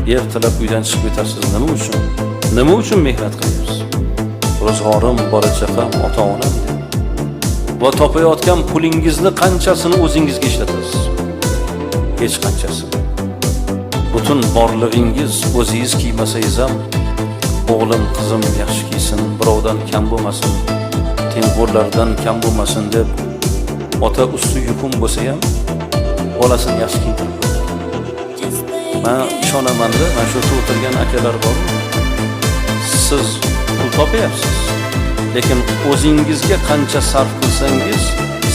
Ertalab uydan chiqib ketasiz, nima uchun? Nima uchun mehnat qilyapsiz? Ro'zg'orim, bola chaqam, ota onam deb. Va topayotgan pulingizni qanchasini o'zingizga ishlatasiz? Hech qanchasi. Butun borlig'ingiz, o'zingiz kiymasangiz ham, o'g'lim, qizim yaxshi kiysin, birovdan kam bo'lmasin, tengqurlardan kam bo'lmasin deb, ota usti yupun bo'lsa ham, bolasini yaxshi kiyintirib qo'yadi. Man ishonamanda, mana shu yerda o'tirgan akalar bor, siz pul topyapsiz, lekin o'zingizga qancha sarf qilsangiz,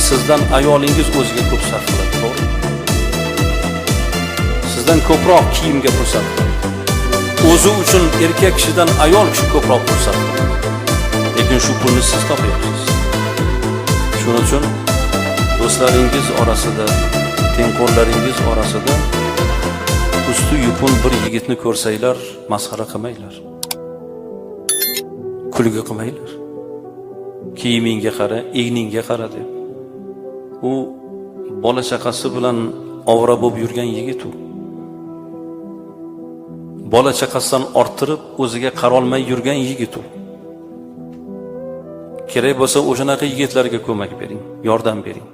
sizdan ayolingiz o'ziga ko'p sarf qiladi, to'g'rimi? Sizdan ko'proq kiyimga pul sarf qiladi. O'zi uchun erkak kishidan ayol kishi ko'proq pul sarf qiladi, lekin shu pulni siz topyapsiz. Shuning uchun do'stlaringiz orasida, tengqurlaringiz orasida usti yupun bir yigitni ko'rsanglar, masxara qilmanglar, kulgi qilmanglar, "Kiyimingga qara, egningga qara" deb. U bola chaqasi bilan ovora bo'lib yurgan yigit. U bola chaqasidan orttirib, o'ziga qarolmay yurgan yigit u. Kerak bo'lsa, o'shanaqa yigitlarga ko'mak bering, yordam bering.